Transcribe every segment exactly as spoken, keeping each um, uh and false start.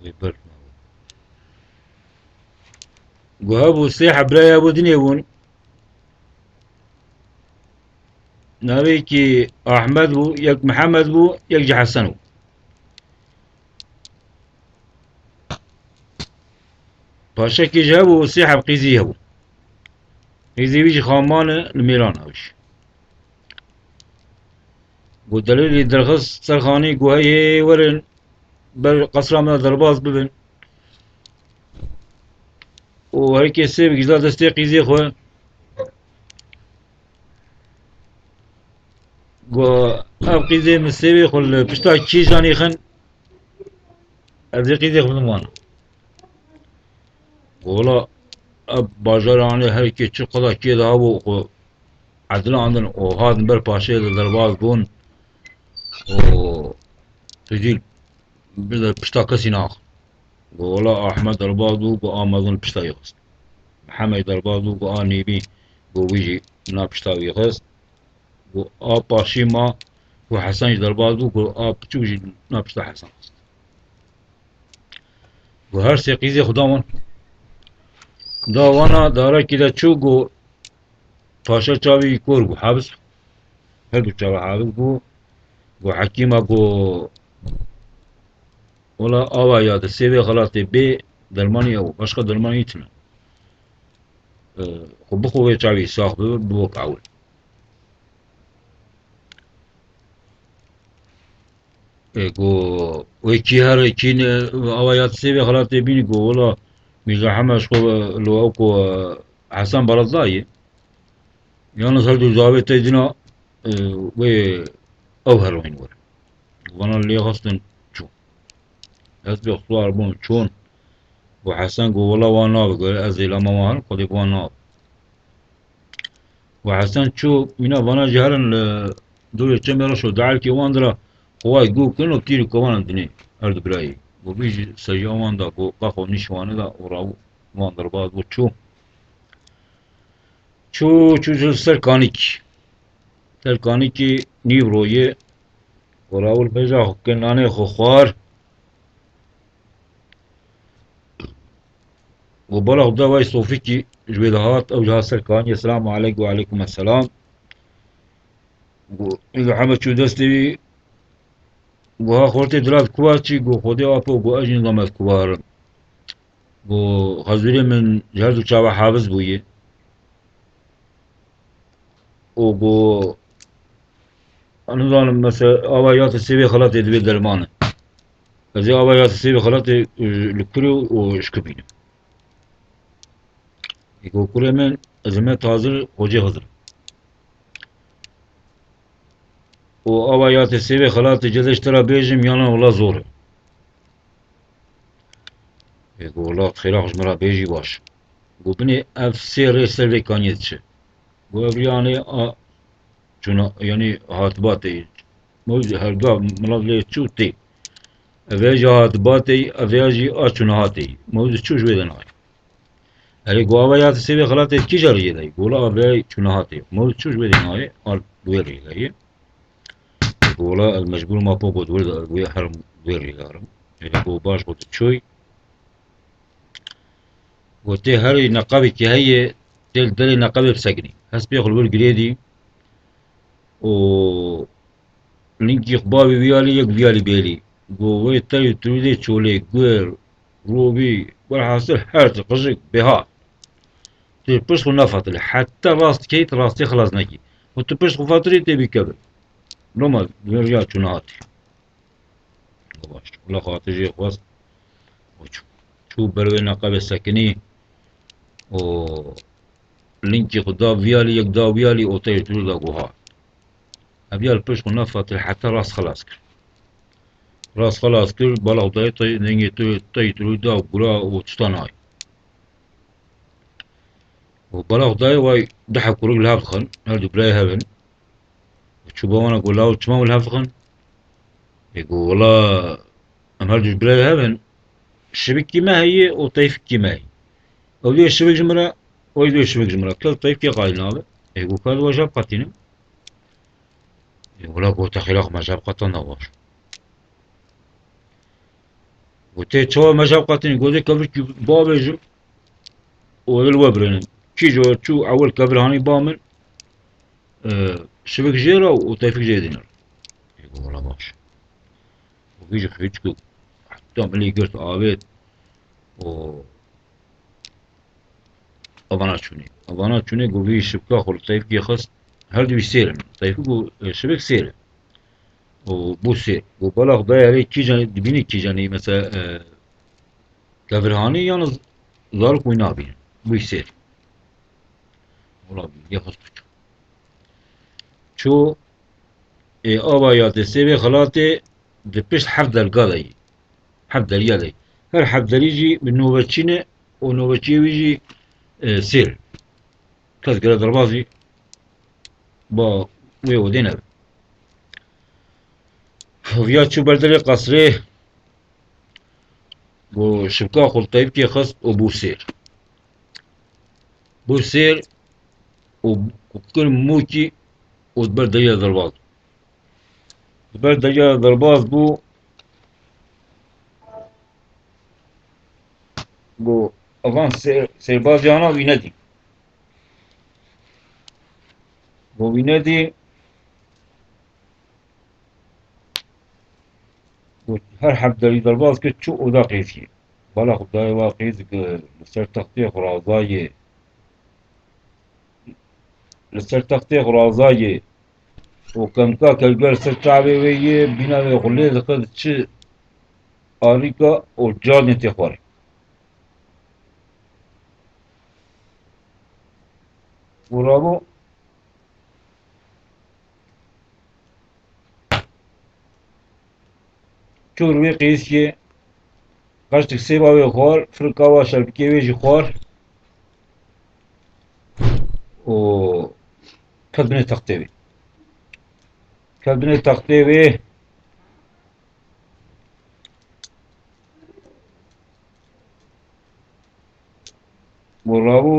Wê ber. Go hebû sê heb birayê hebû dinê bûn. Navê yekî Ahmed bû, yek Mihemed bû, yek jî Hesen bû. Paşekî jî hebû, sê heb qîzî hebû. Qîzê wî jî xamane li mêran ew jî. Go delîlî derxist ser xanî, go heyê werin ber qesra me derbas bibin. Û herkê sêvek ji da destê qîzê xwe. Go ev qîzê min sêvê xwe li pişta kîjan ixin, ez ê qîzê xwe bidim wana. Go wela ev bajarê anê herkê çi qeda kê de hebû xwe edilandin û hatin ber paşê de derbas bûn û tu jî bi pişta kesî naxin. Go wela Ahmed derbas bû, go a mezin pişta wî xist. Mihemed derbas bû, go a nîvî, go wî jî na pişta wî xist. Go a paşî ma, go Hesen jî derbas bû, go a piçûk jî na pişta Hesen xist. Go her sê qîzê xwe da wan. Da wana darekî de çû, go paşa çavê wî kor bû, habis. Her du çava habis bû. Go hekîma go, wela awa ya di sêvê xelatê bê dermanî ew, başqa dermanî tune. E, xwe bixwe wê çavê sax bibe, bibo ewil. E, go wê kî here, kî ne, awa ya di sêvê xelatê bînî, go wela Mîrza Hemed ji xwe li we ku Hesen Baradayê. Yalnız her du zavê tey dina, e, wê ew heroîn were. Vana lê xistin çû. Ez bê xwar bûm çûn. Û Hesen got, "Wela wan nabe." Got, "Ez ê lama wan herim, Xwedê bi wan nabe." Û Hesen çû, mîna vana jî herin li dorê çemê re şo, dielkê wan dira, xway got kin û tîrî kovanan dinê, her du birayê. Û vî jî sejiya wan da, got, "Qex û nîş wane da." Û rawû wan derbas bû çû. Çû, çû, çû ser kanîk. Ser kanîkî nîvroyê, û rawil meja xwe kir, nanê xwe xwar. Û bala xwe da vay sofîkî ji wê de hat, ew jî hat ser kanî, "Selamu aleyk." "Û aleykum selam." Û Îbrahîm çû destê wî, got, "Ha xortê dilat kuva çî?" Got, "Xwedê apo." Got, "Ez jî nizam ez kuva herim." Got, "Xezûrê min ji her du çava haviz bûye." Û got, "Ez nizanim, mesela, ava ya te sêvê xelatê divê derman e. Ez ê ava ya te sêvê xelatê, e, li kurê û ji ku bînim." Ê got, "Kurê min, ez hime tazir Xocê Xizir." Û ava ya te sêvê xelatê cedê ji te re bêjim, yana wela zor e. Ê got, "Wela xêra xwe ji min re bêjî baş." Got, "Binê ev sê rê ser vê kaniyê diçe." Got, "Ev rê anê a çûna, yanî hatibatê. Mewz her du milat lê çû tê. Ev ya jî hatibatê, ev ya jî a çûna hatê. Mewz çû ji wê de nayê." Erê, got, "Ava ya te sêvê xelatê kîja rêyê de ye?" Got, "Wela ev rê çûna hatê." Mewz çû ji wê de nayê, a wê rê de ye. Got, "Wela ez mecbûr im apo." Got, "Wê de, wê herim wê rê de herim." Erê, got, "Baş." Got, "Çûy." Got, "Tê herî neqabekî heye, tê li derê neqabê bisekinî." Hespê xwe li wir girêdî û lingî xwe bavî wî alî, yek vî alî bêlî. Got, "Wê terî tirûdê çolê, guer, rovî, welhasil her tişt, qijik, bêha. Tu pişt xwe nefatilî. Heta rast dikey, tu rastî xilas nekî. Û tu pişt xwe fatilî tê bî kevin. Loma, dunya çûna hatî." Baş. Wela xatir jê xwest û çû. Çû ber wê neqabê sekinî û lingî xwe da vî alî, yek da wî alî, û tey tirû da guha. Ev ya li pişt xwe nefatir heta rast xelas kir. Rast xelas kir, bala xwe dayê tey, dengê tu tey tirû da gura û tişta nayê. Û bala xwe dayê way du heb kurik li hev dixin, her du birayê hev in. Û çû ba wana got, "Law, çima wî li hev dixin?" Ê got, "Wela em her du ji birayê hev in. Şivikî me heye û teyfikî me heye. Ew dê şivik ji min re, ew dê şivik ji min re. Kil teyfikê qayîl nabe." Ê got, "Ka ez we ji hev qetînim." Ê wela got, "Te xêra xwe me ji hev qetanda baş." Got, tê çawa me ji hev qetînî? Got, dê kevirkî bavêjim û ewil we birênim. Kîjo çû ewil kevir hanî ba min, e, şivik jê re û tevfik jê dîne re. Ê, got, wela baş. Û vî jî xwîçik û heta milî girt avêt û evana çûnê. Evana çûnê, got, vî şivka xwe li tevfikê xist, her du wî sêr in. Tevfik û, e, şivik sêr in. Û bû sêr. Got, bala Xwedayê, erê kîjanî, dibînî kîjanî, mesela, e, kevirhanî yan zarok wî nabînin. Bû sêr. Wela vî xist û çû. Çû, ê, ava ya dê sêvê xelatê di pişt heft derga de yî. Heft derya de yî. Her heft derî jî bi noveçî ne û noveçiyê wî jî, e, sêr. Kes gere derbazî ba wê odê nebe. Viya çû ber derê qesrê, got, şivka xwe li tevfikê xist û bû sêr. Bû sêr û kir mûkî û di ber derya derbaz bû. Di ber derya derbaz bû, got, evan sêr-, sêrbaziyana wî nedî. Got, wî nedî. Got, her heft derî derbaz kir, çû oda qîzkê. Bala Xwedayê, wa qîzik li ser textê xwe razayê. Li ser textê xwe razayê û kemka kelge li ser çavê wê yê, bîna wê xwe lê dixist çi alîka û carnê tê xwarê. Û rabû. Çû wê qîzkê, qeştik sêva wê xwar, firka wa şevbikê wê jî xwar û ket binê textê wê. Ket binê textê wê. Û rabû,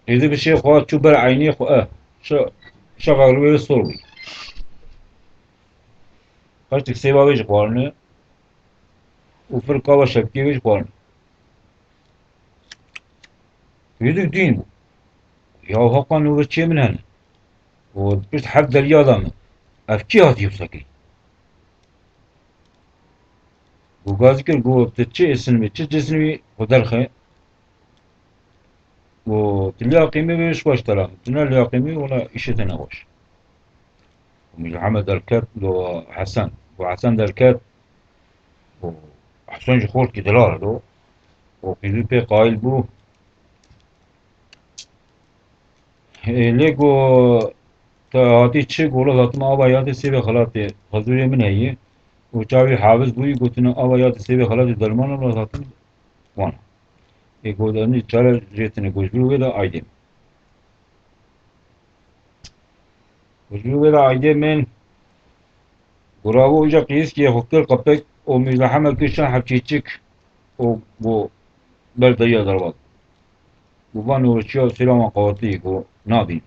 e, qîzî bi şê xwe çû ber eynê xwe, e, şe-, şexa rûyê sor bû. Qeştik sêva wê jî xwarine û firka we şevkê wê jî xwarine. Qîzik dîn bû. Ya heqa nûveçiyê min hene. Û pişt heft derya da min. Ev kî hatiye wisa kir? Got, gazî kir, got, tu çi îsin bî, çi cisin bî, xwe derxe. Got, tu liya qîmê bê, ji xweş tera. Tu ne liya qîmê, wela îşê te ne xweş. Û Mîrhemed derket, got, Hesen. Got, Hesen derket. Û Hesen ji xortî dilal do. Û qîzî pê qayîl bû. Ê, lê got, te hatî çi? Got, wela hatim ava yatê sêvê xelatê hezûrê min heye. Û çavî haviz bûyî, gotine ava yatê sêvê xelatê derman e, wela hatim wana. Ê, got, em nî çare jê tine, got, ji vir wê de aydê min. Ji wê re aydê min, got, rabû îca qîzkê xwe kir qepek û Mîrza Hemed kir şan hepçîçik û got, ber derya derbaz. Got, van nûveçiya sêra wan qewetî, got, nabîn.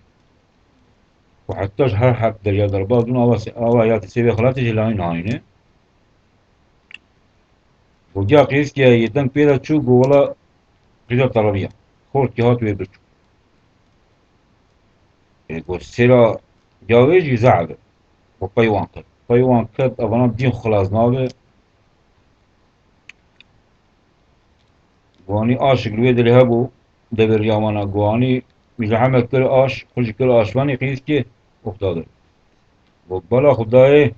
Got, heta ji her heb derya derbaz bûn, ava se-, ava ya sêvê xelatê jî layîn nayîne. Got, ya qîzkê yê deng pê de çû, got, wela qîza tereviya. Xortî hat wê birçû. Ê, got, sêra ya wê jî zehf e. Got, pey wan ket. Pey wan ket, evana dîn xilas nabe. Got, anî aşik li wê dilê hebû, devê riya wana. Got, anî Mîrza Hemed kir aş, xwe jî kir aşvanî qîzkê, oxta dir. Got, bala Xwedayê,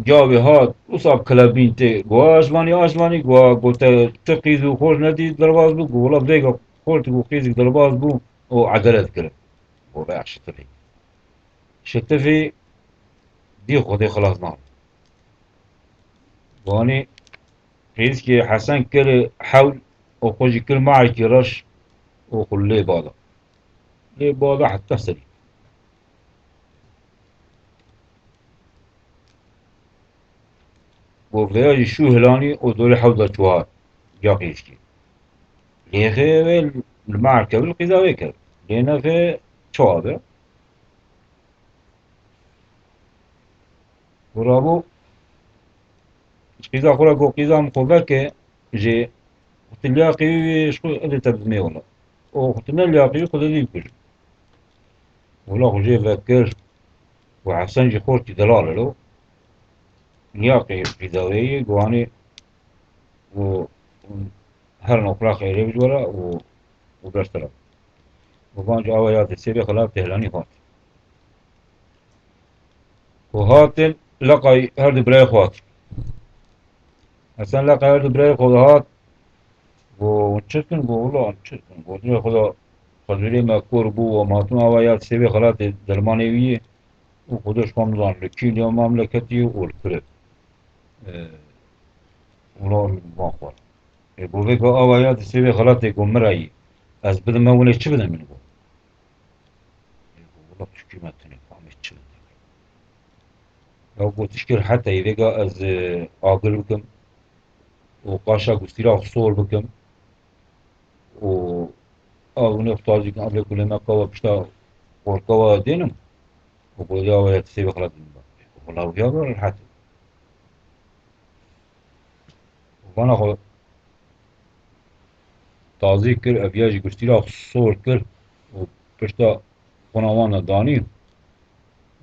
Gavê hat, wisa kilebîn tê. Got, aşvanî, aşvanî, got, got, te, tu qîz û xort nedî derbaz bû? Got, wela vêga xort û qîzik derbaz bû û edele dikirin. Got, veya şitifî. Şitifî dî Xwedê xilas nabe. Got, anî qîzkê Hesen kir hewl û xwe jî kir marekî reş û xwe lê bada. Lê bada heta serî. Got, veya jî şû hilanî û dorê hewda çû hat ya qîzkî. Lê xê wê li mar kevil qîza wê kevil. Lê nexê çawa be? Û rabû, ji qîza xwe re got, "Qîza min xwe veke jê, xwe tu liyaqî wî ji xwe ez ê te bidimê wela. Û xwe tu ne liyaqî wî xwe dê bikujim." Wela xwe jê vekir û Hesen jî xortî delal e lo. Liyaqî qîza wê yê, got, "Anî û her nokla xeyrê bi were û, û beş tera." Û van ji ava ya te sêvê xelat tehlanî xwar. Û hatin leqay her du birayê xwe hat. Hesen leqay her du birayê xwe hat. Got, "Çi kin?" Got, "Wela çi kin?" Got, "Dinê xwe da xezûrê me kor bû û em hatin ava ya sêvê xelatê dermanê wî yê û xwe da ji xwe em zan li kî li mamleketî û li kure." Û van xwe. Ê, got, "Vêga ava ya di sêvê xelatê got min re yî. Ez bidim me winê çi bidim min?" Got, "Ê, got, wela pişkî me tinê, famê çi bidim?" Ya got, "Tişkir heta yê vêga ez, e, agir bikim û qaşa gustîra xwe sor bikim û a winê xwe tazî bikim, ev lê kulê me kawa pişta qorkawa dênim û got, ya ava ya di sêvê xelatê min be." Wela ya got, "Rehet." Vana xwe tazî kir, ev ya jî gustîra xwe sor kir û pişta xwina wan de danî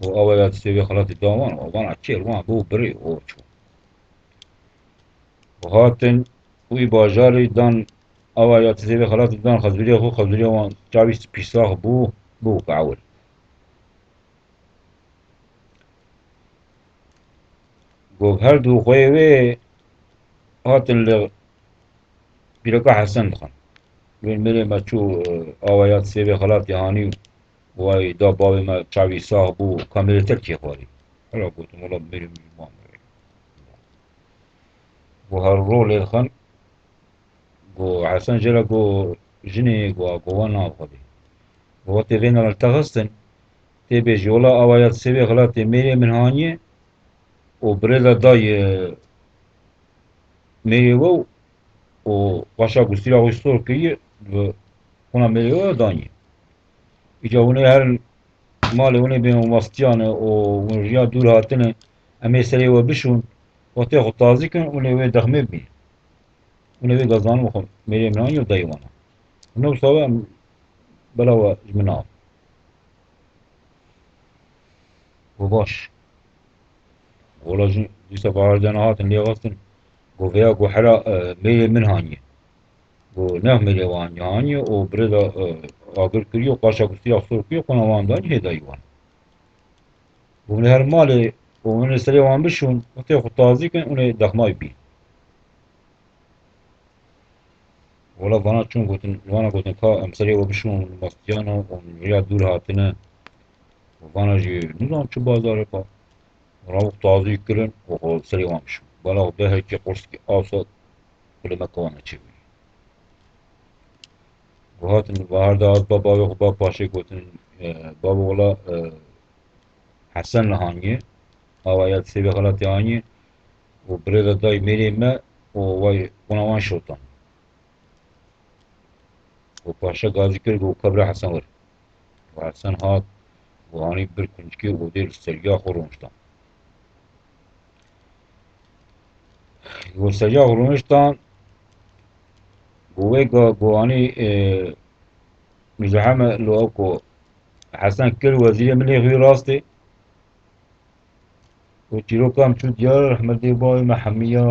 û ava ya sêvê xelatê da wan û vana çêr wan bû birî û çû. Û hatin wî bajarî dan ava ya sêvê xelatê dan xezûriyê xwe, xezûriyê wan çavî spîsax bû, bû weke ewil. Got, her du xweyê wê hatin li pîreka Hesen dixin. Wên mêrê me çû, e, ava ya sêvê xelatê hanî û way da bavê me çavî sax bû, kamêrê telkê xwarî. Hela gotim, wela mêrê min ji wan me. Got, her ro lê dixin. Got, Hesen jê re got, jinê, got, got, wan nav xwedê. Got, wextê vê nal te xistin, tê bêjî, wela ava ya sêvê xelatê mêrê min haniye û birêda dayê mêrê we û qaşa gustîra xwe sor kiriye, bi xwina mêrê we daniye. Îca hûn ê herin malê hûn ê bên mastiyan e û hûn riya dûr hatine, em ê serê we bişûn, wextê xwe tazî kin, hûn ê wê dexmê bînin. Hûn ê vê gazanin xwe mêrê min an yo dayê wana. Hûn ê wisa em bela we ji min an. Got, baş. Wela jin dîsa bahardan hatin lê xistin. Got, vêya got hera, e, mêrê min haniye. Got, ne mêrê wan haniye û birêda, e, agir kiriye û qaşa gustîra sor kiriye, xwina wan danî hê dayî wan. Got, hûn ê herin malê û hûn ê serê wan bişûn, wextê xwe tazî kin, hûn ê dexmay bîn. Wela vana çûn gotin, vana gotin, ka em serê we bişûn mastiyana û riya dûr hatine. Vana jî nizan çi bazarê ka. Rawik tazî kirin û xwe serê wan bişûn. Bala xwe bê hekî qurskî awsa kulê me kawana çêbûyî. Û hatin baharda hat ba bavê xwe, ba paşê gotin, e, bavo wela, e, Hesen li haniye, ava ya sêvê xelatê haniye û birêda dayê mêrê me û way xwina wan şotan. Û paşa gazî kir, got, kebra Hesen wir. Û Hesen hat û hanî bir kuncikê odê li seriya xwe rûniştan. Got, seriya xwe rûniştan, got, wê ga, got, hanî, e, Mirza Heme lo ew ku Hesen kir wezîrê min lê xwe rastê. Û çîroka em çû diyar, rehmetê bavê me hemiya.